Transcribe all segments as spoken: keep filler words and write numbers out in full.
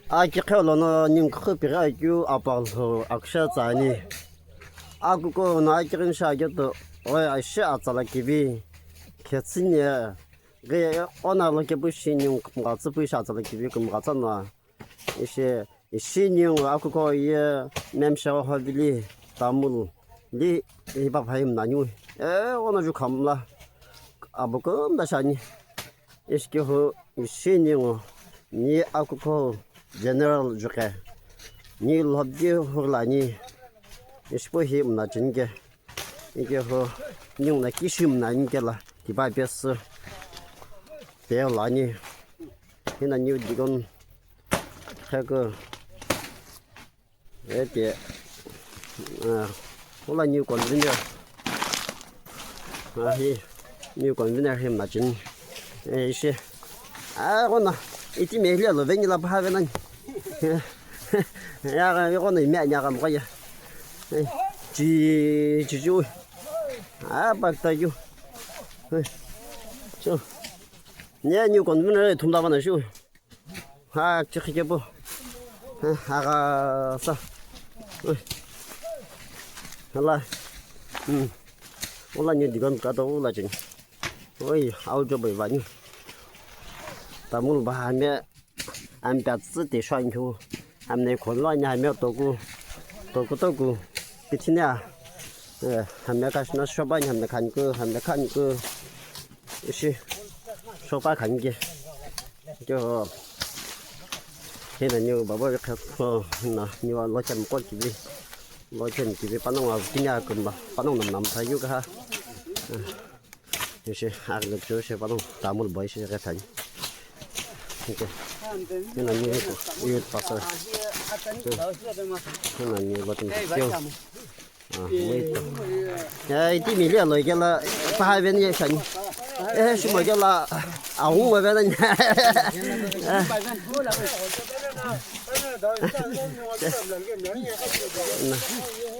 Aki qhelo no ningu khupi ghi akeu apalhu akusha tsani. Akuko no aki rin sha geto oi aishi atsala kivi. Khetsüne ghi ona lo kepu shi ningu kumgha tsüpu ishi atsala kivi kumgha tsana. Ishi ishi ningu akuko ye memshe hovili tamul li ipa phai mnani. E ona ju khamla abukumda shani. Ishikehu ishi ningu ni akuko general juke ni lhobdi hurlani. Ishipu hi mna chinike ikehu ningu na kishi mna nike la tipa pesu pe lani. Hina new digon khako. Ete, ah, ula new convener. Ah, hi, new convener hi machine. Eh, ishi. Ah, kona, iti mehli alo vengi la paha venani. Ya, ya, kona, ime anya kam kaya. Eh, chi, chi, chi, ui. Ah, bak ta yu. Eh, so. Nya new convener thumda bana shu. Ha, chikhi kepu. Ha, aga sa. Ui. Hala. Hmm. Ula ni digon ka to ula ching. Oi, au jo bai vani. Tamul ba hame. Am pya tsu te shwan ju. Am ne khon lo ni hame toku. Toku toku. Pithinya. Eh, hame ka shna shoba ni hame khan ku, hame khan ku. Ishi shopa khanike. Kyo hina niu baba kha na niu lo chem kor kibi. Lo chem kibi panang wa kinya kumba panang nam nam thayu ka ha. Ishi agle chu she panang tamul boy she ka thani. Hina niu youth pastor. Hina niu lo chem kyo. Ah, wait. Ya, iti mili aloi kela paha veni ya shani. Eh, shimo kela ahu wa veni.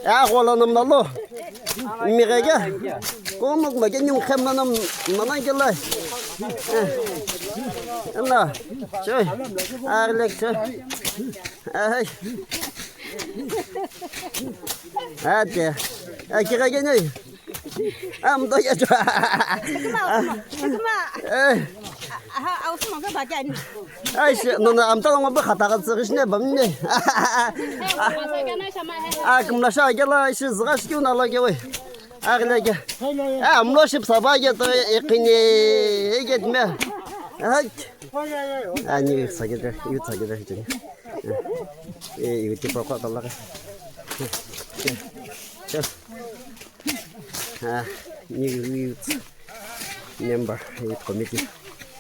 Ya, kola nam nalo. Mi ga ga. Komo ma ke nyum khem na nam mana kela. Eh. Na. Choi. Arlek choi. Ai. Ate. Ai, kira ke nei. Am do ya chwa. Eh. Ai, shi, no, no, am ta ngo ba khata ka tsiri shine bam ne. Ah, kumla sha ke la shi zga shi na la ke we. Ah, ke la ke. Ah, am lo ship sa ba ke to e kine e ke me. Ai. Ani sa ke de, yu sa ke de. Eh, yu ti pa kwa ta la. Ah, new youth member, youth committee.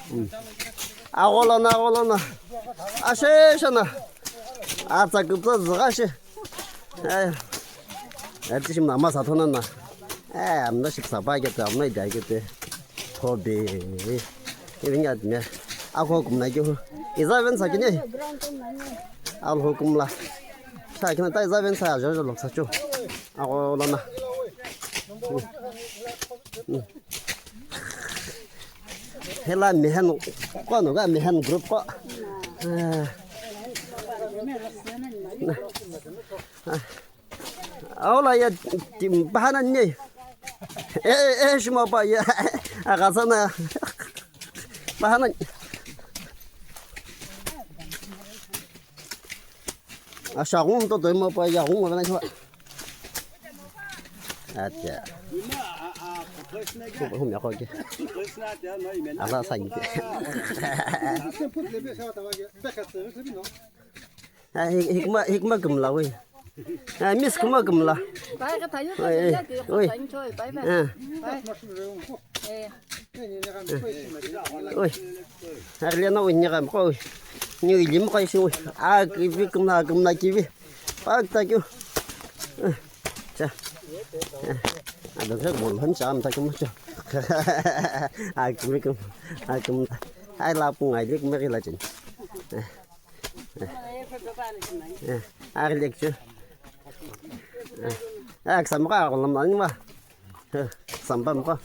Mm. Agolana, agolana. Ashe, shana. Atsa kupsa zga she. Eh. Ati shim nama sa thona na. Eh, amna ship sa ba ke ta, amna ida ke te. Thobe. Ivinga me. Ako kumna ke hu. Iza ven sa kine. Al hukum la. Sa kina ta iza ven sa jo jo lok sa chu. Ako lana. Hela mehen ko no ga mehen group ko. Ah. Aula ya bahana ne. Eh, eh, shima pa ya. Aga sana. Bahana. Asha gung to to ma pa ya gung na. Acha. Hum ya ko ke. Ala sa ni ke. Ah, hi-, hikma, hikma kumla we. Ah, miss kuma kumla. Bai ka thayu. Oi, oi. Bai bai. Ah. Bai. Eh. Oi. Arle na we ni kam ko. Ni lim ko shi we. Ah, kivi kumla, kumla kivi. Pak ta kyu. Cha. Adon sa bol han cha am ta kyu cha. Ah, kivi kum. Ah, kum. Ai la pung ai lik me la chen. Eh, aglek chu. Ak sam ka ko lam ani ma. Sam bam ko.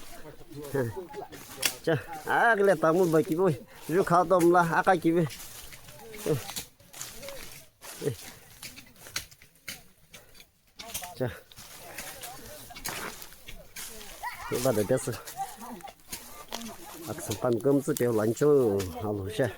Cha, agle tamul ba ki boi. Ju kha tom la aka ki be. Cha. Ba da desu. Aksan pan gum zu pe lancho alu she.